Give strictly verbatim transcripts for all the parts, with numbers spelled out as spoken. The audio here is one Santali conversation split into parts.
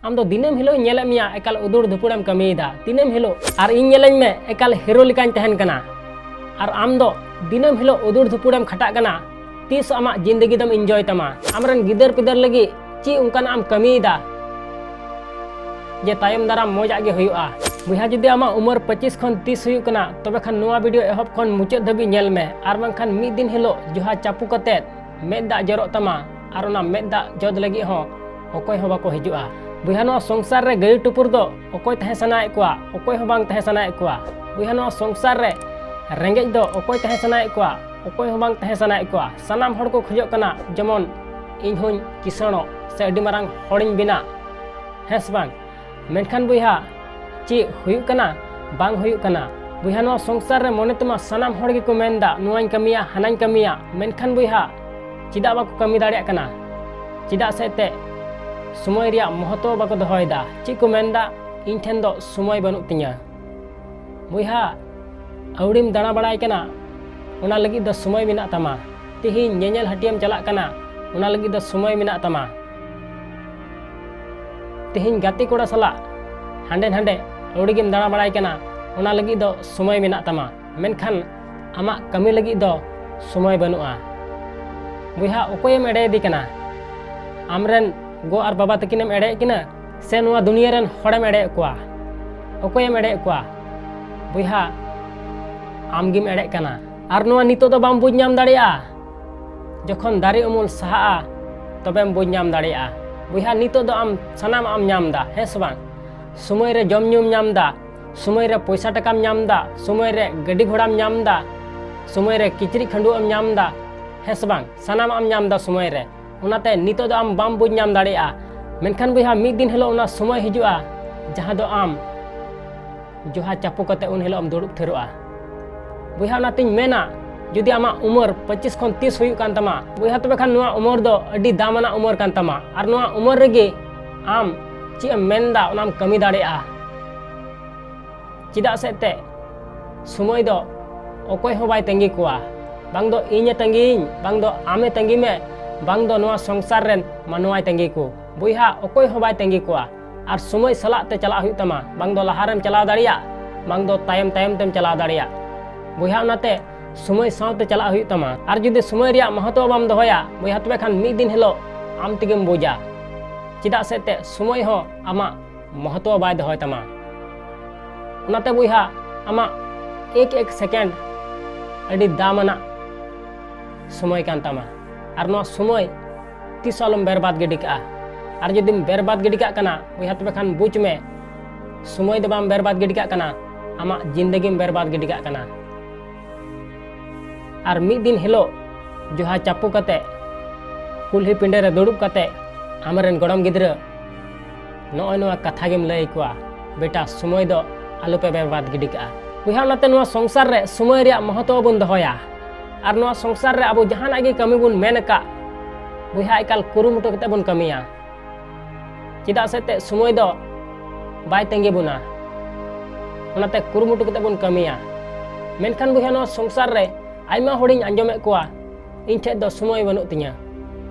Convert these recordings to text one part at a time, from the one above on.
ᱟᱢ ᱫᱚ ᱫᱤᱱᱟᱹᱢ ᱦᱤᱞᱳᱜ ᱤᱧ ᱧᱮᱞᱮᱫ ᱢᱮᱭᱟ ᱮᱠᱟᱞ ᱩᱫᱩᱲ ᱫᱷᱩᱯᱩᱲᱮᱢ ᱠᱟᱹᱢᱤᱭᱮᱫᱟ ᱫᱤᱱᱟᱹᱢ ᱦᱤᱞᱳᱜ, ᱟᱨ ᱤᱧ ᱧᱮᱞᱮᱧ ᱢᱮ ᱮᱠᱟᱞ ᱦᱤᱨᱳ ᱞᱮᱠᱟᱧ ᱛᱟᱦᱮᱱ ᱠᱟᱱᱟ, ᱟᱨ ᱟᱢ ᱫᱚ ᱫᱤᱱᱟᱹᱢ ᱦᱤᱞᱳᱜ ᱩᱫᱩᱲ ᱫᱷᱩᱯᱩᱲᱮᱢ ᱠᱷᱟᱴᱟᱜ ᱠᱟᱱᱟ᱾ ᱛᱤᱥ ᱟᱢᱟᱜ ᱡᱤᱱᱫᱮᱜᱤ ᱫᱚᱢ ᱤᱱᱡᱚᱭ ᱛᱟᱢᱟ? ᱟᱢᱨᱮᱱ ᱜᱤᱫᱟᱹᱨ ᱯᱤᱫᱟᱹᱨ ᱞᱟᱹᱜᱤᱫ ᱪᱮᱫ ᱚᱱᱠᱟᱱᱟᱜ ᱮᱢ ᱠᱟᱹᱢᱤᱭᱮᱫᱟ ᱡᱮ ᱛᱟᱭᱚᱢ ᱫᱟᱨᱟᱢ ᱢᱚᱡᱟᱜ ᱜᱮ ᱦᱩᱭᱩᱜᱼᱟ? ᱵᱚᱭᱦᱟ, ᱡᱩᱫᱤ ᱟᱢᱟᱜ ᱩᱢᱮᱨ ᱯᱚᱸᱪᱤᱥ ᱠᱷᱚᱱ ᱛᱤᱥ ᱦᱩᱭᱩᱜ ᱠᱟᱱᱟ, ᱛᱚᱵᱮ ᱠᱷᱟᱱ ᱱᱚᱣᱟ ᱵᱷᱤᱰᱤᱭᱳ ᱮᱦᱚᱵ ᱠᱷᱚᱱ ᱢᱩᱪᱟᱹᱫ ᱫᱷᱟᱹᱵᱤᱡ ᱧᱮᱞ ᱢᱮ, ᱟᱨ ᱵᱟᱝᱠᱷᱟᱱ ᱢᱤᱫ ᱫᱤᱱ ᱦᱤᱞᱳᱜ ᱡᱚᱦᱟ ᱪᱟᱯᱩ ᱠᱟᱛᱮᱫ ᱢᱮᱫ ᱫᱟᱜ ᱡᱚᱨᱚᱜ ᱛᱟᱢᱟ, ᱟᱨ ᱚᱱᱟ ᱢᱮᱫ ᱫᱟᱜ ᱡᱚᱫ ᱞᱟᱹᱜᱤᱫ ᱦᱚᱸ ᱚᱠᱚᱭ ᱦᱚᱸ ᱵᱟᱠᱚ ᱦᱤᱡᱩᱜᱼᱟ᱾ ᱵᱚᱭᱦᱟ, ᱱᱚᱣᱟ ᱥᱚᱝᱥᱟᱨ ᱨᱮ ᱜᱟᱹᱭ ᱴᱩᱯᱩᱨ ᱫᱚ ᱚᱠᱚᱭ ᱛᱟᱦᱮᱸ ᱥᱟᱱᱟᱭᱮᱫ ᱠᱚᱣᱟ? ᱚᱠᱚᱭ ᱦᱚᱸ ᱵᱟᱝ ᱛᱟᱦᱮᱸ ᱥᱟᱱᱟᱭᱮᱫ ᱠᱚᱣᱟ᱾ ᱵᱚᱭᱦᱟ, ᱱᱚᱣᱟ ᱥᱚᱝᱥᱟᱨ ᱨᱮ ᱨᱮᱸᱜᱮᱡ ᱫᱚ ᱚᱠᱚᱭ ᱛᱟᱦᱮᱸ ᱥᱟᱱᱟᱭᱮᱫ ᱠᱚᱣᱟ? ᱚᱠᱚᱭ ᱦᱚᱸ ᱵᱟᱝ ᱛᱟᱦᱮᱸ ᱥᱟᱱᱟᱭᱮᱫ ᱠᱚᱣᱟ᱾ ᱥᱟᱱᱟᱢ ᱦᱚᱲ ᱠᱚ ᱠᱷᱚᱡᱚᱜ ᱠᱟᱱᱟ ᱡᱮᱢᱚᱱ ᱤᱧ ᱦᱚᱸᱧ ᱠᱤᱥᱟᱹᱬᱚᱜ ᱥᱮ ᱟᱹᱰᱤ ᱢᱟᱨᱟᱝ ᱦᱚᱲᱤᱧ ᱵᱮᱱᱟᱜ, ᱦᱮᱸ ᱥᱮ ᱵᱟᱝ? ᱢᱮᱱᱠᱷᱟᱱ ᱵᱚᱭᱦᱟ, ᱪᱮᱫ ᱦᱩᱭᱩᱜ ᱠᱟᱱᱟ? ᱵᱟᱝ ᱦᱩᱭᱩᱜ ᱠᱟᱱᱟ᱾ ᱵᱚᱭᱦᱟ, ᱱᱚᱣᱟ ᱥᱚᱝᱥᱟᱨ ᱨᱮ ᱢᱚᱱᱮ ᱛᱮᱢᱟ ᱥᱟᱱᱟᱢ ᱦᱚᱲ ᱜᱮᱠᱚ ᱢᱮᱱᱫᱟ, ᱱᱚᱣᱟᱧ ᱠᱟᱹᱢᱤᱭᱟ, ᱦᱟᱱᱟᱧ ᱠᱟᱹᱢᱤᱭᱟ, ᱢᱮᱱᱠᱷᱟᱱ ᱵᱚᱭᱦᱟ, ᱪᱮᱫᱟᱜ ᱵᱟᱠᱚ ᱠᱟᱹᱢᱤ ᱫᱟᱲᱮᱭᱟᱜ ᱠᱟᱱᱟ? ᱪᱮᱫᱟᱜ ᱥᱮ ᱮᱱᱛᱮᱫ ᱥᱚᱢᱚᱭ ᱨᱮᱭᱟᱜ ᱢᱚᱦᱚᱛᱚ ᱵᱟᱠᱚ ᱫᱚᱦᱚᱭᱮᱫᱟ᱾ ᱪᱮᱫ ᱠᱚ ᱢᱮᱱᱫᱟ, ᱤᱧ ᱴᱷᱮᱱ ᱫᱚ ᱥᱚᱢᱚᱭ ᱵᱟᱹᱱᱩᱜ ᱛᱤᱧᱟᱹ᱾ ᱵᱚᱭᱦᱟ, ᱟᱹᱣᱲᱤᱢ ᱫᱟᱬᱟ ᱵᱟᱲᱟᱭ ᱠᱟᱱᱟ, ᱚᱱᱟ ᱞᱟᱹᱜᱤᱫ ᱫᱚ ᱥᱚᱢᱚᱭ ᱢᱮᱱᱟᱜ ᱛᱟᱢᱟ᱾ ᱛᱤᱦᱤᱧ ᱧᱮᱧᱮᱞ ᱦᱟᱹᱴᱤᱭᱟᱹᱢ ᱪᱟᱞᱟᱜ ᱠᱟᱱᱟ, ᱚᱱᱟ ᱞᱟᱹᱜᱤᱫ ᱫᱚ ᱥᱚᱢᱚᱭ ᱢᱮᱱᱟᱜ ᱛᱟᱢᱟ᱾ ᱛᱤᱦᱤᱧ ᱜᱟᱛᱮ ᱠᱚᱲᱟ ᱥᱟᱞᱟᱜ ᱦᱟᱸᱰᱮ ᱱᱟᱰᱮ ᱟᱹᱣᱲᱤ ᱜᱮᱢ ᱫᱟᱬᱟ ᱵᱟᱲᱟᱭ ᱠᱟᱱᱟ, ᱚᱱᱟ ᱞᱟᱹᱜᱤᱫ ᱫᱚ ᱥᱚᱢᱚᱭ ᱢᱮᱱᱟᱜ ᱛᱟᱢᱟ, ᱢᱮᱱᱠᱷᱟᱱ ᱟᱢᱟᱜ ᱠᱟᱹᱢᱤ ᱞᱟᱹᱜᱤᱫ ᱫᱚ ᱥᱚᱢᱚᱭ ᱵᱟᱹᱱᱩᱜᱼᱟ᱾ ᱵᱚᱭᱦᱟ, ᱚᱠᱚᱭᱮᱢ ᱮᱲᱮᱭᱮᱫᱮ ᱠᱟᱱᱟ? ᱟᱢᱨᱮᱱ ᱜᱚ ᱟᱨ ᱵᱟᱵᱟ ᱛᱟᱹᱠᱤᱱᱮᱢ ᱮᱲᱮᱭᱮᱫ ᱠᱤᱱᱟ, ᱥᱮ ᱱᱚᱣᱟ ᱫᱩᱱᱤᱭᱟᱹ ᱨᱮᱱ ᱦᱚᱲᱮᱢ ᱮᱲᱮᱭᱮᱫ ᱠᱚᱣᱟ? ᱚᱠᱚᱭᱮᱢ ᱮᱲᱮᱭᱮᱫ ᱠᱚᱣᱟ? ᱵᱚᱭᱦᱟ, ᱟᱢᱜᱮᱢ ᱮᱲᱮᱜ ᱠᱟᱱᱟ᱾ ᱟᱨ ᱱᱚᱣᱟ ᱱᱤᱛᱚᱜ ᱫᱚ ᱵᱟᱢ ᱵᱩᱡᱽ ᱧᱟᱢ ᱫᱟᱲᱮᱭᱟᱜᱼᱟ᱾ ᱡᱚᱠᱷᱚᱱ ᱫᱟᱨᱮ ᱩᱢᱩᱞ ᱥᱟᱦᱟᱜᱼᱟ, ᱛᱚᱵᱮᱢ ᱵᱩᱡᱽ ᱧᱟᱢ ᱫᱟᱲᱮᱭᱟᱜᱼᱟ᱾ ᱵᱚᱭᱦᱟ, ᱱᱤᱛᱚᱜ ᱫᱚ ᱟᱢ ᱥᱟᱱᱟᱢᱟᱜ ᱮᱢ ᱧᱟᱢ ᱮᱫᱟ, ᱦᱮᱸ ᱥᱮ ᱵᱟᱝ? ᱥᱚᱢᱚᱭ ᱨᱮ ᱡᱚᱢ ᱧᱩᱢ ᱧᱟᱢ ᱮᱫᱟ, ᱥᱚᱢᱚᱭ ᱨᱮ ᱯᱚᱭᱥᱟ ᱴᱟᱠᱟᱢ ᱧᱟᱢ ᱮᱫᱟ, ᱥᱚᱢᱚᱭ ᱨᱮ ᱜᱟᱹᱰᱤ ᱜᱷᱚᱲᱟᱢ ᱧᱟᱢ ᱮᱫᱟ, ᱥᱚᱢᱚᱭ ᱨᱮ ᱠᱤᱪᱨᱤᱡ ᱠᱷᱟᱹᱰᱩᱣᱟᱹᱜ ᱮᱢ ᱧᱟᱢ ᱮᱫᱟ, ᱦᱮᱸ ᱥᱮ ᱵᱟᱝ? ᱥᱟᱱᱟᱢᱟᱜ ᱮᱢ ᱧᱟᱢ ᱮᱫᱟ ᱥᱚᱢᱚᱭ ᱨᱮ᱾ ᱚᱱᱟᱛᱮ ᱱᱤᱛᱚᱜ ᱫᱚ ᱟᱢ ᱵᱟᱢ ᱵᱩᱡᱽ ᱧᱟᱢ ᱫᱟᱲᱮᱭᱟᱜᱼᱟ, ᱢᱮᱱᱠᱷᱟᱱ ᱵᱚᱭᱦᱟ, ᱢᱤᱫ ᱫᱤᱱ ᱦᱤᱞᱳᱜ ᱚᱱᱟ ᱥᱚᱢᱚᱭ ᱦᱤᱡᱩᱜᱼᱟ, ᱡᱟᱦᱟᱸ ᱫᱚ ᱟᱢ ᱡᱚᱦᱟ ᱪᱟᱯᱚ ᱠᱟᱛᱮ ᱩᱱ ᱦᱤᱞᱳᱜ ᱮᱢ ᱫᱩᱲᱩᱵ ᱛᱷᱤᱨᱚᱜᱼᱟ᱾ ᱵᱚᱭᱦᱟ, ᱚᱱᱟᱛᱤᱧ ᱢᱮᱱᱟ, ᱡᱩᱫᱤ ᱟᱢᱟᱜ ᱩᱢᱮᱨ ᱯᱚᱸᱪᱤᱥ ᱠᱷᱚᱱ ᱛᱤᱥ ᱦᱩᱭᱩᱜ ᱠᱟᱱ ᱛᱟᱢᱟ, ᱵᱚᱭᱦᱟ, ᱛᱚᱵᱮ ᱠᱷᱟᱱ ᱱᱚᱣᱟ ᱩᱢᱮᱨ ᱫᱚ ᱟᱹᱰᱤ ᱫᱟᱢᱟᱱᱟᱜ ᱩᱢᱮᱨ ᱠᱟᱱ ᱛᱟᱢᱟ, ᱟᱨ ᱱᱚᱣᱟ ᱩᱢᱮᱨ ᱨᱮᱜᱮ ᱟᱢ ᱪᱮᱫ ᱮᱢ ᱢᱮᱱᱫᱟ, ᱚᱱᱟᱢ ᱠᱟᱹᱢᱤ ᱫᱟᱲᱮᱭᱟᱜᱼᱟ᱾ ᱪᱮᱫᱟᱜ ᱥᱮ ᱮᱱᱛᱮᱫ ᱥᱚᱢᱚᱭ ᱫᱚ ᱚᱠᱚᱭ ᱦᱚᱸ ᱵᱟᱭ ᱛᱟᱺᱜᱤ ᱠᱚᱣᱟ᱾ ᱵᱟᱝ ᱫᱚ ᱤᱧᱮ ᱛᱟᱺᱜᱤᱭᱤᱧ, ᱵᱟᱝ ᱫᱚ ᱟᱢᱮ ᱛᱟᱺᱜᱤ ᱢᱮ, ᱵᱟᱝ ᱫᱚ ᱱᱚᱣᱟ ᱥᱚᱝᱥᱟᱨ ᱨᱮᱱ ᱢᱟᱱᱣᱟᱭ ᱛᱟᱺᱜᱤ ᱠᱚ᱾ ᱵᱚᱭᱦᱟ, ᱚᱠᱚᱭ ᱦᱚᱸ ᱵᱟᱭ ᱛᱟᱺᱜᱤ ᱠᱚᱣᱟ᱾ ᱟᱨ ᱥᱚᱢᱚᱭ ᱥᱟᱞᱟᱜ ᱛᱮ ᱪᱟᱞᱟᱜ ᱦᱩᱭᱩᱜ ᱛᱟᱢᱟ᱾ ᱵᱟᱝ ᱫᱚ ᱞᱟᱦᱟ ᱨᱮᱢ ᱪᱟᱞᱟᱣ ᱫᱟᱲᱮᱭᱟᱜ, ᱵᱟᱝ ᱫᱚ ᱛᱟᱭᱚᱢ ᱛᱟᱭᱚᱢ ᱛᱮᱢ ᱪᱟᱞᱟᱣ ᱫᱟᱲᱮᱭᱟᱜ᱾ ᱵᱚᱭᱦᱟ, ᱚᱱᱟᱛᱮ ᱥᱚᱢᱚᱭ ᱥᱟᱶᱛᱮ ᱪᱟᱞᱟᱜ ᱦᱩᱭᱩᱜ ᱛᱟᱢᱟ᱾ ᱟᱨ ᱡᱩᱫᱤ ᱥᱚᱢᱚᱭ ᱨᱮᱭᱟᱜ ᱢᱚᱦᱚᱛᱚ ᱵᱟᱢ ᱫᱚᱦᱚᱭᱟ ᱵᱚᱭᱦᱟ, ᱛᱚᱵᱮ ᱠᱷᱟᱱ ᱢᱤᱫ ᱫᱤᱱ ᱦᱤᱞᱳᱜ ᱟᱢ ᱛᱮᱜᱮᱢ ᱵᱩᱡᱟ᱾ ᱪᱮᱫᱟᱜ ᱥᱮ ᱛᱮ ᱥᱚᱢᱚᱭ ᱦᱚᱸ ᱟᱢᱟᱜ ᱢᱚᱦᱚᱛᱚ ᱵᱟᱭ ᱫᱚᱦᱚᱭ ᱛᱟᱢᱟ᱾ ᱚᱱᱟᱛᱮ ᱵᱚᱭᱦᱟ, ᱟᱢᱟᱜ ᱮᱠ ᱮᱠ ᱥᱮᱠᱮᱱᱰ ᱟᱹᱰᱤ ᱫᱟᱢᱟᱱᱟᱜ ᱥᱚᱢᱚᱭ ᱠᱟᱱ ᱛᱟᱢᱟ᱾ ᱟᱨ ᱱᱚᱣᱟ ᱥᱚᱢᱚᱭ ᱛᱤᱥ ᱦᱚᱸ ᱟᱞᱚᱢ ᱵᱮᱨᱵᱟᱫ ᱜᱤᱰᱤ ᱠᱟᱜᱼᱟ᱾ ᱟᱨ ᱡᱩᱫᱤᱢ ᱵᱮᱨᱵᱟᱫ ᱜᱤᱰᱤ ᱠᱟᱜ ᱠᱟᱱᱟ ᱵᱚᱭᱦᱟ, ᱛᱚᱵᱮ ᱠᱷᱟᱱ ᱵᱩᱡᱽ ᱢᱮ, ᱥᱚᱢᱚᱭ ᱫᱚ ᱵᱟᱢ ᱵᱮᱨᱵᱟᱫ ᱜᱤᱰᱤ ᱠᱟᱜ ᱠᱟᱱᱟ, ᱟᱢᱟᱜ ᱡᱤᱱᱫᱮᱜᱤᱢ ᱵᱮᱨᱵᱟᱫ ᱜᱤᱰᱤ ᱠᱟᱜ ᱠᱟᱱᱟ᱾ ᱟᱨ ᱢᱤᱫ ᱫᱤᱱ ᱦᱤᱞᱳᱜ ᱡᱚᱦᱟ ᱪᱟᱯᱚ ᱠᱟᱛᱮ, ᱠᱩᱞᱦᱤ ᱯᱤᱸᱰᱟᱹ ᱨᱮ ᱫᱩᱲᱩᱵ ᱠᱟᱛᱮ ᱟᱢᱨᱮᱱ ᱜᱚᱲᱚᱢ ᱜᱤᱫᱽᱨᱟᱹ ᱱᱚᱜᱼᱚᱭ ᱱᱚᱣᱟ ᱠᱟᱛᱷᱟ ᱜᱮᱢ ᱞᱟᱹᱭ ᱟᱠᱚᱣᱟ, "ᱵᱮᱴᱟ, ᱥᱚᱢᱚᱭ ᱫᱚ ᱟᱞᱚᱯᱮ ᱵᱮᱨᱵᱟᱫ ᱜᱤᱰᱤ ᱠᱟᱜᱼᱟ᱾" ᱵᱚᱭᱦᱟ, ᱚᱱᱟᱛᱮ ᱱᱚᱣᱟ ᱥᱚᱝᱥᱟᱨ ᱨᱮ ᱥᱚᱢᱚᱭ ᱨᱮᱭᱟᱜ ᱢᱚᱦᱚᱛᱚ ᱵᱚᱱ ᱫᱚᱦᱚᱭᱟ᱾ ᱟᱨ ᱱᱚᱣᱟ ᱥᱚᱝᱥᱟᱨ ᱨᱮ ᱟᱵᱚ ᱡᱟᱦᱟᱱᱟᱜ ᱜᱮ ᱠᱟᱹᱢᱤ ᱵᱚᱱ ᱢᱮᱱ ᱟᱠᱟᱫ, ᱵᱚᱭᱦᱟ, ᱮᱠᱟᱞ ᱠᱩᱨᱩᱢᱩᱴᱩ ᱠᱟᱛᱮ ᱵᱚᱱ ᱠᱟᱹᱢᱤᱭᱟ᱾ ᱪᱮᱫᱟᱜ ᱥᱮ ᱛᱮ ᱥᱚᱢᱚᱭ ᱫᱚ ᱵᱟᱭ ᱛᱟᱺᱜᱤ ᱵᱚᱱᱟ᱾ ᱚᱱᱟᱛᱮ ᱠᱩᱨᱩᱢᱩᱴᱩ ᱠᱟᱛᱮ ᱵᱚᱱ ᱠᱟᱹᱢᱤᱭᱟ᱾ ᱢᱮᱱᱠᱷᱟᱱ ᱵᱚᱭᱦᱟ, ᱱᱚᱣᱟ ᱥᱚᱝᱥᱟᱨ ᱨᱮ ᱟᱭᱢᱟ ᱦᱚᱲᱤᱧ ᱟᱸᱡᱚᱢᱮᱫ ᱠᱚᱣᱟ, "ᱤᱧ ᱴᱷᱮᱡ ᱫᱚ ᱥᱚᱢᱚᱭ ᱵᱟᱹᱱᱩᱜ ᱛᱤᱧᱟᱹ᱾"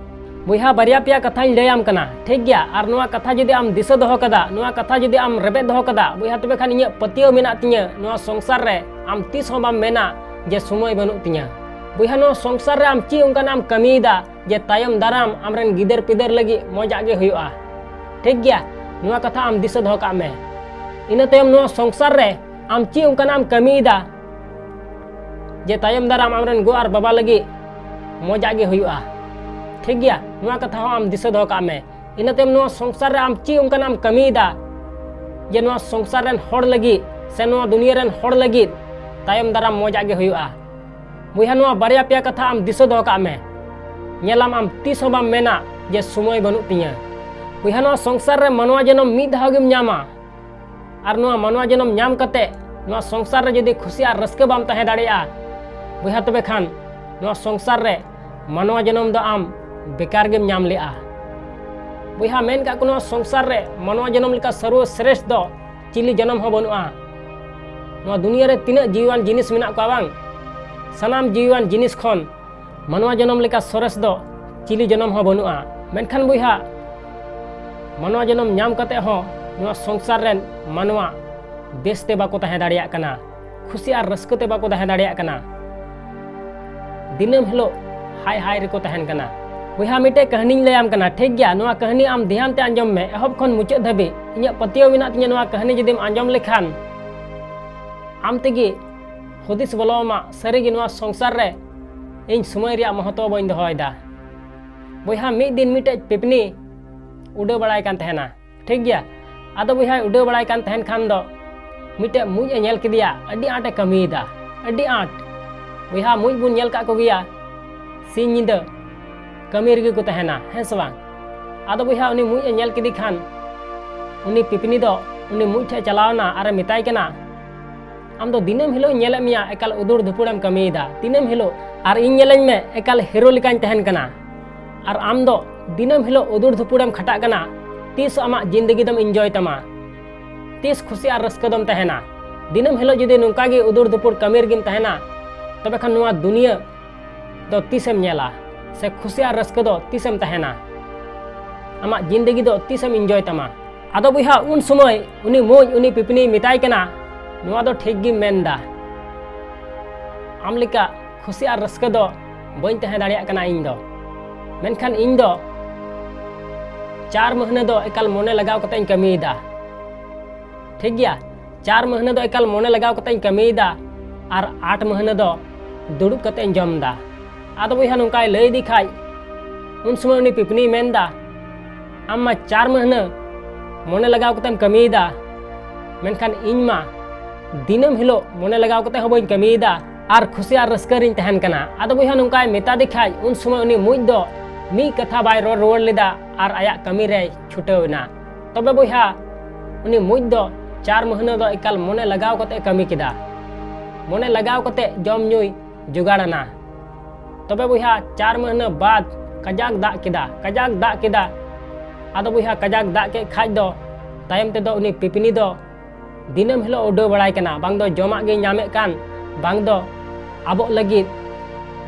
ᱵᱚᱭᱦᱟ, ᱵᱟᱨᱭᱟ ᱯᱮᱭᱟ ᱠᱟᱛᱷᱟᱧ ᱞᱟᱹᱭᱟᱢ ᱠᱟᱱᱟ, ᱴᱷᱤᱠ ᱜᱮᱭᱟ? ᱟᱨ ᱱᱚᱣᱟ ᱠᱟᱛᱷᱟ ᱡᱩᱫᱤ ᱟᱢ ᱫᱤᱥᱟᱹ ᱫᱚᱦᱚ ᱠᱟᱫᱟ, ᱱᱚᱣᱟ ᱠᱟᱛᱷᱟ ᱡᱩᱫᱤ ᱟᱢ ᱨᱮᱵᱮᱫ ᱫᱚᱦᱚ ᱠᱟᱫᱟ ᱵᱚᱭᱦᱟ, ᱛᱚᱵᱮ ᱠᱷᱟᱱ ᱤᱧᱟᱹᱜ ᱯᱟᱹᱛᱭᱟᱹᱣ ᱢᱮᱱᱟᱜ ᱛᱤᱧᱟᱹ, ᱱᱚᱣᱟ ᱥᱚᱝᱥᱟᱨ ᱨᱮ ᱟᱢ ᱛᱤᱥ ᱦᱚᱸ ᱵᱟᱢ ᱢᱮᱱᱟ ᱡᱮ ᱥᱚᱢᱚᱭ ᱵᱟᱹᱱᱩᱜ ᱛᱤᱧᱟᱹ᱾ ᱵᱚᱭᱦᱟ, ᱱᱚᱣᱟ ᱥᱚᱝᱥᱟᱨ ᱨᱮ ᱟᱢ ᱪᱮᱫ ᱚᱱᱠᱟᱱᱟᱜ ᱮᱢ ᱠᱟᱹᱢᱤᱭᱮᱫᱟ ᱡᱮ ᱛᱟᱭᱚᱢ ᱫᱟᱨᱟᱢ ᱟᱢᱨᱮᱱ ᱜᱤᱫᱟᱹᱨ ᱯᱤᱫᱟᱹᱨ ᱞᱟᱹᱜᱤᱫ ᱢᱚᱡᱟᱜ ᱜᱮ ᱦᱩᱭᱩᱜᱼᱟ? ᱴᱷᱤᱠ ᱜᱮᱭᱟ, ᱱᱚᱣᱟ ᱠᱟᱛᱷᱟ ᱟᱢ ᱫᱤᱥᱟᱹ ᱫᱚᱦᱚ ᱠᱟᱜ ᱢᱮ᱾ ᱤᱱᱟᱹ ᱛᱟᱭᱚᱢ ᱱᱚᱣᱟ ᱥᱚᱝᱥᱟᱨ ᱨᱮ ᱟᱢ ᱪᱮᱫ ᱚᱱᱠᱟᱱᱟᱜ ᱮᱢ ᱠᱟᱹᱢᱤᱭᱮᱫᱟ ᱡᱮ ᱛᱟᱭᱚᱢ ᱫᱟᱨᱟᱢ ᱟᱢᱨᱮᱱ ᱜᱚ ᱟᱨ ᱵᱟᱵᱟ ᱞᱟᱹᱜᱤᱫ ᱢᱚᱡᱟᱜ ᱜᱮ ᱦᱩᱭᱩᱜᱼᱟ? ᱴᱷᱤᱠ ᱜᱮᱭᱟ, ᱱᱚᱣᱟ ᱠᱟᱛᱷᱟ ᱦᱚᱸ ᱟᱢ ᱫᱤᱥᱟᱹ ᱫᱚᱦᱚ ᱠᱟᱜ ᱢᱮ᱾ ᱤᱱᱟᱹ ᱛᱟᱭᱚᱢ ᱱᱚᱣᱟ ᱥᱚᱝᱥᱟᱨ ᱨᱮ ᱟᱢ ᱪᱮᱫ ᱚᱱᱠᱟᱱᱟᱜ ᱮᱢ ᱠᱟᱹᱢᱤᱭᱮᱫᱟ ᱡᱮ ᱱᱚᱣᱟ ᱥᱚᱝᱥᱟᱨ ᱨᱮᱱ ᱦᱚᱲ ᱞᱟᱹᱜᱤᱫ ᱥᱮ ᱱᱚᱣᱟ ᱫᱩᱱᱤᱭᱟᱹ ᱨᱮᱱ ᱦᱚᱲ ᱞᱟᱹᱜᱤᱫ ᱛᱟᱭᱚᱢ ᱫᱟᱨᱟᱢ ᱢᱚᱡᱟᱜ ᱜᱮ ᱦᱩᱭᱩᱜᱼᱟ? ᱵᱚᱭᱦᱟ, ᱱᱚᱣᱟ ᱵᱟᱨᱭᱟ ᱯᱮᱭᱟ ᱠᱟᱛᱷᱟ ᱟᱢ ᱫᱤᱥᱟᱹ ᱫᱚᱦᱚ ᱠᱟᱜ ᱢᱮ᱾ ᱧᱮᱞᱟᱢ, ᱟᱢ ᱛᱤᱥ ᱦᱚᱸ ᱵᱟᱢ ᱢᱮᱱᱟ ᱡᱮ ᱥᱚᱢᱚᱭ ᱵᱟᱹᱱᱩᱜ ᱛᱤᱧᱟᱹ᱾ ᱵᱚᱭᱦᱟ, ᱱᱚᱣᱟ ᱥᱚᱝᱥᱟᱨ ᱨᱮ ᱢᱟᱱᱣᱟ ᱡᱚᱱᱚᱢ ᱢᱤᱫ ᱫᱷᱟᱣ ᱜᱮᱢ ᱧᱟᱢᱟ᱾ ᱟᱨ ᱱᱚᱣᱟ ᱢᱟᱱᱣᱟ ᱡᱚᱱᱚᱢ ᱧᱟᱢ ᱠᱟᱛᱮ ᱱᱚᱣᱟ ᱥᱚᱝᱥᱟᱨ ᱨᱮ ᱡᱩᱫᱤ ᱠᱷᱩᱥᱤ ᱟᱨ ᱨᱟᱹᱥᱠᱟᱹ ᱵᱟᱢ ᱛᱟᱦᱮᱸ ᱫᱟᱲᱮᱭᱟᱜᱼᱟ ᱵᱚᱭᱦᱟ, ᱛᱚᱵᱮ ᱠᱷᱟᱱ ᱱᱚᱣᱟ ᱥᱚᱝᱥᱟᱨ ᱨᱮ ᱢᱟᱱᱣᱟ ᱡᱚᱱᱚᱢ ᱫᱚ ᱟᱢ ᱵᱮᱠᱟᱨ ᱜᱮᱢ ᱧᱟᱢ ᱞᱮᱜᱼᱟ᱾ ᱵᱚᱭᱦᱟ, ᱢᱮᱱ ᱠᱟᱜ ᱠᱚ, ᱱᱚᱣᱟ ᱥᱚᱝᱥᱟᱨ ᱨᱮ ᱢᱟᱱᱣᱟ ᱡᱚᱱᱚᱢ ᱞᱮᱠᱟ ᱥᱚᱨᱵᱚ ᱥᱨᱮᱥᱴ ᱫᱚ ᱪᱤᱞᱤ ᱡᱚᱱᱚᱢ ᱦᱚᱸ ᱵᱟᱹᱱᱩᱜᱼᱟ᱾ ᱱᱚᱣᱟ ᱫᱩᱱᱤᱭᱟᱹ ᱨᱮ ᱛᱤᱱᱟᱹᱜ ᱡᱤᱣᱤᱣᱟᱱ ᱡᱤᱱᱤᱥ ᱢᱮᱱᱟᱜ ᱠᱚᱣᱟ ᱵᱟᱝ, ᱥᱟᱱᱟᱢ ᱡᱤᱣᱤᱣᱟᱱ ᱡᱤᱱᱤᱥ ᱠᱷᱚᱱ ᱢᱟᱱᱣᱟ ᱡᱚᱱᱚᱢ ᱞᱮᱠᱟ ᱥᱚᱨᱮᱥ ᱫᱚ ᱪᱤᱞᱤ ᱡᱚᱱᱚᱢ ᱦᱚᱸ ᱵᱟᱹᱱᱩᱜᱼᱟ᱾ ᱢᱮᱱᱠᱷᱟᱱ ᱵᱚᱭᱦᱟ, ᱢᱟᱱᱣᱟ ᱡᱚᱱᱚᱢ ᱧᱟᱢ ᱠᱟᱛᱮ ᱦᱚᱸ ᱱᱚᱣᱟ ᱥᱚᱝᱥᱟᱨ ᱨᱮᱱ ᱢᱟᱱᱣᱟ ᱵᱮᱥᱛᱮ ᱵᱟᱠᱚ ᱛᱟᱦᱮᱸ ᱫᱟᱲᱮᱭᱟᱜ ᱠᱟᱱᱟ, ᱠᱷᱩᱥᱤ ᱟᱨ ᱨᱟᱹᱥᱠᱟᱹ ᱛᱮ ᱵᱟᱠᱚ ᱛᱟᱦᱮᱸ ᱫᱟᱲᱮᱭᱟᱜ ᱠᱟᱱᱟ᱾ ᱫᱤᱱᱟᱹᱢ ᱦᱤᱞᱳᱜ ᱦᱟᱭ ᱦᱟᱭ ᱨᱮᱠᱚ ᱛᱟᱦᱮᱱ ᱠᱟᱱᱟ᱾ ᱵᱚᱭᱦᱟ, ᱢᱤᱫᱴᱮᱡ ᱠᱟᱹᱦᱱᱤᱧ ᱞᱟᱹᱭᱟᱢ ᱠᱟᱱᱟ, ᱴᱷᱤᱠ ᱜᱮᱭᱟ? ᱱᱚᱣᱟ ᱠᱟᱹᱦᱱᱤ ᱟᱢ ᱫᱷᱮᱭᱟᱱ ᱛᱮ ᱟᱸᱡᱚᱢ ᱢᱮ, ᱮᱦᱚᱵ ᱠᱷᱚᱱ ᱢᱩᱪᱟᱹᱫ ᱫᱷᱟᱹᱵᱤᱡ᱾ ᱤᱧᱟᱹᱜ ᱯᱟᱹᱛᱭᱟᱹᱣ ᱢᱮᱱᱟᱜ ᱛᱤᱧᱟᱹ, ᱱᱚᱣᱟ ᱠᱟᱹᱦᱱᱤ ᱡᱩᱫᱤᱢ ᱟᱸᱡᱚᱢ ᱞᱮᱠᱷᱟᱱ ᱟᱢ ᱛᱮᱜᱮ ᱦᱩᱫᱤᱥ ᱵᱚᱞᱚ ᱟᱢᱟ, ᱥᱟᱹᱨᱤᱜᱮ ᱱᱚᱣᱟ ᱥᱚᱝᱥᱟᱨ ᱨᱮ ᱤᱧ ᱥᱚᱢᱚᱭ ᱨᱮᱭᱟᱜ ᱢᱚᱦᱚᱛᱚ ᱵᱟᱹᱧ ᱫᱚᱦᱚᱭᱮᱫᱟ᱾ ᱵᱚᱭᱦᱟ, ᱢᱤᱫ ᱫᱤᱱ ᱢᱤᱫᱴᱮᱡ ᱯᱤᱯᱱᱤ ᱩᱰᱟᱹᱣ ᱵᱟᱲᱟᱭ ᱠᱟᱱ ᱛᱟᱦᱮᱱᱟ, ᱴᱷᱤᱠ ᱜᱮᱭᱟ? ᱟᱫᱚ ᱵᱚᱭᱦᱟᱭ ᱩᱰᱟᱹᱣ ᱵᱟᱲᱟᱭ ᱠᱟᱱ ᱛᱟᱦᱮᱱ ᱠᱷᱟᱱ ᱫᱚ ᱢᱤᱫᱴᱮᱡ ᱢᱩᱡ ᱮ ᱧᱮᱞ ᱠᱮᱫᱮᱭᱟ, ᱟᱹᱰᱤ ᱟᱸᱴ ᱮ ᱠᱟᱹᱢᱤᱭᱮᱫᱟ, ᱟᱹᱰᱤ ᱟᱸᱴ᱾ ᱵᱚᱭᱦᱟ, ᱢᱩᱡ ᱵᱚᱱ ᱧᱮᱞ ᱠᱟᱜ ᱠᱚᱜᱮᱭᱟ ᱥᱤᱧ ᱧᱤᱫᱟᱹ ᱠᱟᱹᱢᱤ ᱨᱮᱜᱮ ᱠᱚ ᱛᱟᱦᱮᱱᱟ, ᱦᱮᱸ ᱥᱮ ᱵᱟᱝ? ᱟᱫᱚ ᱵᱚᱭᱦᱟ, ᱩᱱᱤ ᱢᱩᱡ ᱮ ᱧᱮᱞ ᱠᱮᱫᱮ ᱠᱷᱟᱱ ᱩᱱᱤ ᱯᱤᱯᱱᱤ ᱫᱚ ᱩᱱᱤ ᱢᱩᱡ ᱴᱷᱮᱡ ᱪᱟᱞᱟᱣ ᱮᱱᱟ ᱟᱨ ᱮ ᱢᱮᱛᱟᱭ ᱠᱟᱱᱟ, "ᱟᱢ ᱫᱚ ᱫᱤᱱᱟᱹᱢ ᱦᱤᱞᱳᱜ ᱤᱧ ᱧᱮᱞᱮᱫ ᱢᱮᱭᱟ ᱮᱠᱟᱞ ᱩᱫᱩᱲ ᱫᱷᱩᱯᱩᱲᱮᱢ ᱠᱟᱹᱢᱤᱭᱮᱫᱟ, ᱫᱤᱱᱟᱹᱢ ᱦᱤᱞᱳᱜ, ᱟᱨ ᱤᱧ ᱧᱮᱞᱮᱧ ᱢᱮ ᱮᱠᱟᱞ ᱦᱤᱨᱳ ᱞᱮᱠᱟᱧ ᱛᱟᱦᱮᱱ ᱠᱟᱱᱟ, ᱟᱨ ᱟᱢ ᱫᱚ ᱫᱤᱱᱟᱹᱢ ᱦᱤᱞᱳᱜ ᱩᱫᱩᱲ ᱫᱷᱩᱯᱩᱲᱮᱢ ᱠᱷᱟᱴᱟᱜ ᱠᱟᱱᱟ, ᱛᱤᱥ ᱟᱢᱟᱜ ᱡᱤᱱᱫᱮᱜᱤ ᱫᱚᱢ ᱤᱱᱡᱚᱭ ᱛᱟᱢᱟ? ᱛᱤᱥ ᱠᱷᱩᱥᱤ ᱟᱨ ᱨᱟᱹᱥᱠᱟᱹ ᱫᱚᱢ ᱛᱟᱦᱮᱱᱟ? ᱫᱤᱱᱟᱹᱢ ᱦᱤᱞᱳᱜ ᱡᱩᱫᱤ ᱱᱚᱝᱠᱟ ᱜᱮ ᱩᱫᱩᱲ ᱫᱷᱩᱯᱩᱲ ᱠᱟᱹᱢᱤ ᱨᱮᱜᱮᱢ ᱛᱟᱦᱮᱱᱟ, ᱛᱚᱵᱮ ᱠᱷᱟᱱ ᱱᱚᱣᱟ ᱫᱩᱱᱤᱭᱟᱹ ᱫᱚ ᱛᱤᱥᱮᱢ ᱧᱮᱞᱟ? ᱥᱮ ᱠᱷᱩᱥᱤ ᱟᱨ ᱨᱟᱹᱥᱠᱟᱹ ᱫᱚ ᱛᱤᱥᱮᱢ ᱛᱟᱦᱮᱱᱟ? ᱟᱢᱟᱜ ᱡᱤᱱᱫᱮᱜᱤ ᱫᱚ ᱛᱤᱥᱮᱢ ᱤᱱᱡᱚᱭ ᱛᱟᱢᱟ?" ᱟᱫᱚ ᱵᱚᱭᱦᱟ, ᱩᱱ ᱥᱚᱢᱚᱭ ᱩᱱᱤ ᱢᱩᱡ ᱩᱱᱤ ᱯᱤᱯᱱᱤᱭ ᱢᱮᱛᱟᱭ ᱠᱟᱱᱟ, "ᱱᱚᱣᱟ ᱫᱚ ᱴᱷᱤᱠ ᱜᱮᱢ ᱢᱮᱱᱫᱟ, ᱟᱢ ᱞᱮᱠᱟ ᱠᱷᱩᱥᱤ ᱟᱨ ᱨᱟᱹᱥᱠᱟᱹ ᱫᱚ ᱵᱟᱹᱧ ᱛᱟᱦᱮᱸ ᱫᱟᱲᱮᱭᱟᱜ ᱠᱟᱱᱟ ᱤᱧ ᱫᱚ, ᱢᱮᱱᱠᱷᱟᱱ ᱤᱧ ᱫᱚ ᱪᱟᱨ ᱢᱟᱹᱦᱱᱟᱹ ᱫᱚ ᱮᱠᱟᱞ ᱢᱚᱱᱮ ᱞᱟᱜᱟᱣ ᱠᱟᱛᱮ ᱤᱧ ᱠᱟᱹᱢᱤᱭᱮᱫᱟ, ᱴᱷᱤᱠ ᱜᱮᱭᱟ? ᱪᱟᱨ ᱢᱟᱹᱦᱱᱟᱹ ᱫᱚ ᱮᱠᱟᱞ ᱢᱚᱱᱮ ᱞᱟᱜᱟᱣ ᱠᱟᱛᱮ ᱤᱧ ᱠᱟᱹᱢᱤᱭᱮᱫᱟ, ᱟᱨ ᱟᱴ ᱢᱟᱹᱦᱱᱟᱹ ᱫᱚ ᱫᱩᱲᱩᱵ ᱠᱟᱛᱮ ᱤᱧ ᱡᱚᱢ ᱮᱫᱟ᱾ ᱟᱫᱚ ᱵᱚᱭᱦᱟ, ᱱᱚᱝᱠᱟᱭ ᱞᱟᱹᱭ ᱤᱫᱤ ᱠᱷᱟᱡ, ᱩᱱ ᱥᱚᱢᱚᱭ ᱩᱱᱤ ᱯᱤᱯᱱᱤᱭ ᱢᱮᱱᱫᱟ, ᱟᱢ ᱢᱟ ᱪᱟᱨ ᱢᱟᱹᱦᱱᱟᱹ ᱢᱚᱱᱮ ᱞᱟᱜᱟᱣ ᱠᱟᱛᱮᱢ ᱠᱟᱹᱢᱤᱭᱮᱫᱟ, ᱢᱮᱱᱠᱷᱟᱱ ᱤᱧ ᱢᱟ ᱫᱤᱱᱟᱹᱢ ᱦᱤᱞᱳᱜ ᱢᱚᱱᱮ ᱞᱟᱜᱟᱣ ᱠᱟᱛᱮ ᱦᱚᱸ ᱵᱟᱹᱧ ᱠᱟᱹᱢᱤᱭᱮᱫᱟ ᱟᱨ ᱠᱷᱩᱥᱤ ᱟᱨ ᱨᱟᱹᱥᱠᱟᱹ ᱨᱤᱧ ᱛᱟᱦᱮᱱ ᱠᱟᱱᱟ᱾ ᱟᱫᱚ ᱵᱚᱭᱦᱟ, ᱱᱚᱝᱠᱟᱭ ᱢᱮᱛᱟ ᱫᱮ ᱠᱷᱟᱡ, ᱩᱱ ᱥᱚᱢᱚᱭ ᱩᱱᱤ ᱢᱩᱡ ᱫᱚ ᱢᱤᱫ ᱠᱟᱛᱷᱟ ᱵᱟᱭ ᱨᱚᱲ ᱨᱩᱣᱟᱹᱲ ᱞᱮᱫᱟ ᱟᱨ ᱟᱭᱟᱜ ᱠᱟᱹᱢᱤ ᱨᱮᱭ ᱪᱷᱩᱴᱟᱹᱣ ᱮᱱᱟ᱾ ᱛᱚᱵᱮ ᱵᱚᱭᱦᱟ, ᱩᱱᱤ ᱢᱩᱡ ᱫᱚ ᱪᱟᱨ ᱢᱟᱹᱦᱱᱟᱹ ᱫᱚ ᱮᱠᱟᱞ ᱢᱚᱱᱮ ᱞᱟᱜᱟᱣ ᱠᱟᱛᱮ ᱠᱟᱹᱢᱤ ᱠᱮᱫᱟ, ᱢᱚᱱᱮ ᱞᱟᱜᱟᱣ ᱠᱟᱛᱮ ᱡᱚᱢ ᱧᱩᱭ ᱡᱚᱜᱟᱲ ᱟᱱᱟ᱾ ᱛᱚᱵᱮ ᱵᱚᱭᱦᱟ, ᱪᱟᱨ ᱢᱟᱹᱦᱱᱟᱹ ᱵᱟᱫ ᱠᱟᱡᱟᱠ ᱫᱟᱜ ᱠᱮᱫᱟ, ᱠᱟᱡᱟᱠ ᱫᱟᱜ ᱠᱮᱫᱟ᱾ ᱟᱫᱚ ᱵᱚᱭᱦᱟ, ᱠᱟᱡᱟᱠ ᱫᱟᱜ ᱠᱮᱫ ᱠᱷᱟᱡ ᱫᱚ ᱛᱟᱭᱚᱢ ᱛᱮᱫᱚ ᱩᱱᱤ ᱯᱤᱯᱱᱤ ᱫᱚ ᱫᱤᱱᱟᱹᱢ ᱦᱤᱞᱳᱜ ᱩᱰᱟᱹᱣ ᱵᱟᱲᱟᱭ ᱠᱟᱱᱟ, ᱵᱟᱝ ᱫᱚ ᱡᱚᱢᱟᱜ ᱜᱮᱭ ᱧᱟᱢᱮᱫ ᱠᱟᱱ, ᱵᱟᱝ ᱫᱚ ᱟᱵᱚᱜ ᱞᱟᱹᱜᱤᱫ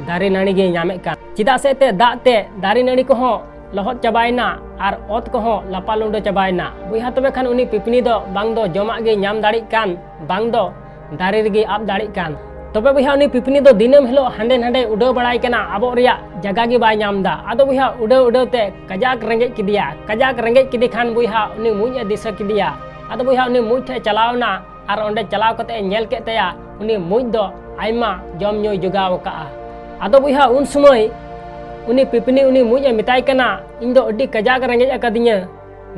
ᱫᱟᱨᱮ ᱱᱟᱹᱲᱤ ᱜᱮᱭ ᱧᱟᱢᱮᱫ ᱠᱟᱱ᱾ ᱪᱮᱫᱟᱜ ᱥᱮ ᱮᱱᱛᱮᱫ ᱫᱟᱜ ᱛᱮ ᱫᱟᱨᱮ ᱱᱟᱹᱲᱤ ᱠᱚᱦᱚᱸ ᱞᱚᱦᱚᱫ ᱪᱟᱵᱟᱭᱮᱱᱟ, ᱟᱨ ᱚᱛ ᱠᱚᱦᱚᱸ ᱞᱟᱯᱟ ᱞᱩᱸᱰᱟᱹ ᱪᱟᱵᱟᱭᱮᱱᱟ᱾ ᱵᱚᱭᱦᱟ, ᱛᱚᱵᱮ ᱠᱷᱟᱱ ᱩᱱᱤ ᱯᱤᱯᱱᱤ ᱫᱚ ᱵᱟᱝ ᱫᱚ ᱡᱚᱢᱟᱜ ᱜᱮ ᱧᱟᱢ ᱫᱟᱲᱮᱭᱟᱜ ᱠᱟᱱ, ᱵᱟᱝ ᱫᱚ ᱫᱟᱨᱮ ᱨᱮᱜᱮ ᱟᱵ ᱫᱟᱲᱮᱭᱟᱜ ᱠᱟᱱ᱾ ᱛᱚᱵᱮ ᱵᱚᱭᱦᱟ, ᱩᱱᱤ ᱯᱤᱯᱱᱤ ᱫᱚ ᱫᱤᱱᱟᱹᱢ ᱦᱤᱞᱳᱜ ᱦᱟᱸᱰᱮ ᱱᱟᱰᱮ ᱩᱰᱟᱹᱣ ᱵᱟᱲᱟᱭ ᱠᱟᱱᱟ, ᱟᱵᱚᱜ ᱨᱮᱭᱟᱜ ᱡᱟᱭᱜᱟ ᱜᱮ ᱵᱟᱭ ᱧᱟᱢ ᱮᱫᱟ᱾ ᱟᱫᱚ ᱵᱚᱭᱦᱟ, ᱩᱰᱟᱹᱣ ᱩᱰᱟᱹᱣ ᱛᱮ ᱠᱟᱡᱟᱠ ᱨᱮᱸᱜᱮᱡ ᱠᱮᱫᱮᱭᱟ᱾ ᱠᱟᱡᱟᱠ ᱨᱮᱸᱜᱮᱡ ᱠᱮᱫᱮ ᱠᱷᱟᱱ ᱵᱚᱭᱦᱟ, ᱩᱱᱤ ᱢᱩᱸᱡ ᱮ ᱫᱤᱥᱟᱹ ᱠᱮᱫᱮᱭᱟ᱾ ᱟᱫᱚ ᱵᱚᱭᱦᱟ, ᱩᱱᱤ ᱢᱩᱸᱡ ᱴᱷᱮᱡ ᱪᱟᱞᱟᱣ ᱮᱱᱟ ᱟᱨ ᱚᱸᱰᱮ ᱪᱟᱞᱟᱣ ᱠᱟᱛᱮ ᱮ ᱧᱮᱞ ᱠᱮᱫ ᱛᱟᱭᱟ, ᱩᱱᱤ ᱢᱩᱸᱡ ᱫᱚ ᱟᱭᱢᱟ ᱡᱚᱢ ᱧᱩᱭ ᱡᱚᱜᱟᱣ ᱟᱠᱟᱫᱼᱟ᱾ ᱟᱫᱚ ᱵᱚᱭᱦᱟ, ᱩᱱ ᱥᱚᱢᱚᱭ ᱩᱱᱤ ᱯᱤᱯᱱᱤ ᱩᱱᱤ ᱢᱩᱸᱡ ᱮ ᱢᱮᱛᱟᱭ ᱠᱟᱱᱟ, "ᱤᱧ ᱫᱚ ᱟᱹᱰᱤ ᱠᱟᱡᱟᱠ ᱨᱮᱸᱜᱮᱡ ᱟᱠᱟᱫᱤᱧᱟᱹ,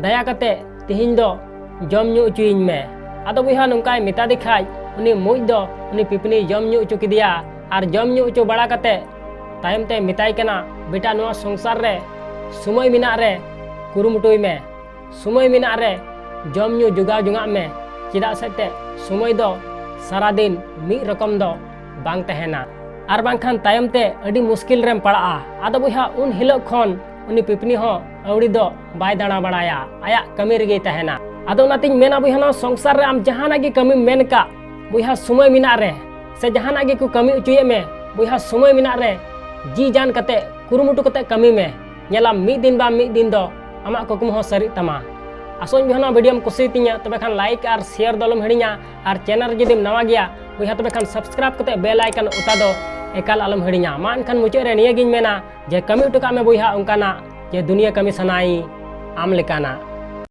ᱫᱟᱭᱟ ᱠᱟᱛᱮ ᱛᱤᱦᱤᱧ ᱫᱚ ᱡᱚᱢ ᱧᱩ ᱚᱪᱚᱭᱤᱧ ᱢᱮ᱾" ᱟᱫᱚ ᱵᱚᱭᱦᱟ, ᱱᱚᱝᱠᱟᱭ ᱢᱮᱛᱟ ᱫᱮ ᱠᱷᱟᱡ, ᱩᱱᱤ ᱢᱩᱸᱡ ᱫᱚ ᱩᱱᱤ ᱯᱤᱯᱱᱤᱭ ᱡᱚᱢ ᱧᱩ ᱚᱪᱚ ᱠᱮᱫᱮᱭᱟ᱾ ᱟᱨ ᱡᱚᱢ ᱧᱩ ᱚᱪᱚ ᱵᱟᱲᱟ ᱠᱟᱛᱮ ᱛᱟᱭᱚᱢ ᱛᱮ ᱢᱮᱛᱟᱭ ᱠᱟᱱᱟ, "ᱵᱮᱴᱟ, ᱱᱚᱣᱟ ᱥᱚᱝᱥᱟᱨ ᱨᱮ ᱥᱚᱢᱚᱭ ᱢᱮᱱᱟᱜ ᱨᱮ ᱠᱩᱨᱩᱢᱩᱴᱩᱭ ᱢᱮ, ᱥᱚᱢᱚᱭ ᱢᱮᱱᱟᱜ ᱨᱮ ᱡᱚᱢ ᱧᱩ ᱡᱚᱜᱟᱣ ᱡᱚᱝᱟᱜ ᱢᱮ, ᱪᱮᱫᱟᱜ ᱥᱮ ᱛᱮ ᱥᱚᱢᱚᱭ ᱫᱚ ᱥᱟᱨᱟ ᱫᱤᱱ ᱢᱤᱫ ᱨᱚᱠᱚᱢ ᱫᱚ ᱵᱟᱝ ᱛᱟᱦᱮᱱᱟ, ᱟᱨ ᱵᱟᱝᱠᱷᱟᱱ ᱛᱟᱭᱚᱢ ᱛᱮ ᱟᱹᱰᱤ ᱢᱩᱥᱠᱤᱞ ᱨᱮᱢ ᱯᱟᱲᱟᱜᱼᱟ᱾" ᱟᱫᱚ ᱵᱚᱭᱦᱟ, ᱩᱱ ᱦᱤᱞᱳᱜ ᱠᱷᱚᱱ ᱩᱱᱤ ᱯᱤᱯᱱᱤ ᱦᱚᱸ ᱟᱹᱣᱲᱤ ᱫᱚ ᱵᱟᱭ ᱫᱟᱬᱟ ᱵᱟᱲᱟᱭᱟ, ᱟᱭᱟᱜ ᱠᱟᱹᱢᱤ ᱨᱮᱜᱮᱭ ᱛᱟᱦᱮᱱᱟ᱾ ᱟᱫᱚ ᱚᱱᱟᱛᱤᱧ ᱢᱮᱱᱟ ᱵᱚᱭᱦᱟ, ᱱᱚᱣᱟ ᱥᱚᱝᱥᱟᱨ ᱨᱮ ᱟᱢ ᱡᱟᱦᱟᱱᱟᱜ ᱜᱮ ᱠᱟᱹᱢᱤᱢ ᱢᱮᱱ ᱠᱟᱜ ᱵᱚᱭᱦᱟ, ᱥᱚᱢᱚᱭ ᱢᱮᱱᱟᱜ ᱨᱮ, ᱥᱮ ᱡᱟᱦᱟᱱᱟᱜ ᱜᱮᱠᱚ ᱠᱟᱹᱢᱤ ᱚᱪᱚᱭᱮᱫ ᱢᱮ ᱵᱚᱭᱦᱟ, ᱥᱚᱢᱚᱭ ᱢᱮᱱᱟᱜ ᱨᱮ ᱡᱤ ᱡᱟᱱ ᱠᱟᱛᱮ ᱠᱩᱨᱩᱢᱩᱴᱩ ᱠᱟᱛᱮ ᱠᱟᱹᱢᱤ ᱢᱮ᱾ ᱧᱮᱞᱟᱢ, ᱢᱤᱫ ᱫᱤᱱ ᱵᱟ ᱢᱤᱫ ᱫᱤᱱ ᱫᱚ ᱟᱢᱟᱜ ᱠᱩᱠᱢᱩ ᱦᱚᱸ ᱥᱟᱹᱨᱤᱜ ᱛᱟᱢᱟ᱾ ᱟᱥᱚᱜ ᱟᱹᱧ ᱵᱚᱭᱦᱟ, ᱱᱚᱣᱟ ᱵᱷᱤᱰᱤᱭᱳᱢ ᱠᱩᱥᱤᱭᱟᱛᱤᱧᱟ, ᱛᱚᱵᱮ ᱠᱷᱟᱱ ᱞᱟᱭᱤᱠ ᱟᱨ ᱥᱮᱭᱟᱨ ᱫᱚ ᱟᱞᱚᱢ ᱦᱤᱲᱤᱧᱟ᱾ ᱟᱨ ᱪᱮᱱᱮᱞ ᱨᱮ ᱡᱩᱫᱤᱢ ᱱᱟᱣᱟ ᱜᱮᱭᱟ ᱵᱚᱭᱦᱟ, ᱛᱚᱵᱮ ᱠᱷᱟᱱ ᱥᱟᱵᱥᱠᱨᱟᱭᱤᱵ ᱠᱟᱛᱮ ᱵᱮᱞ ᱟᱭᱠᱚᱱ ᱚᱛᱟ ᱫᱚ ᱮᱠᱟᱞ ᱟᱞᱚᱢ ᱦᱤᱲᱤᱧᱟ᱾ ᱢᱟ ᱮᱱᱠᱷᱟᱱ ᱢᱩᱪᱟᱹᱫ ᱨᱮ ᱱᱤᱭᱟᱹ ᱜᱤᱧ ᱢᱮᱱᱟ ᱡᱮ ᱠᱟᱹᱢᱤ ᱦᱚᱴᱚ ᱠᱟᱜ ᱢᱮ ᱵᱚᱭᱦᱟ ᱚᱱᱠᱟᱱᱟᱜ ᱡᱮ ᱫᱩᱱᱤᱭᱟᱹ ᱠᱟᱹᱢᱤ ᱥᱟᱱᱟᱭ ᱟᱢ ᱞᱮᱠᱟᱱᱟᱜ᱾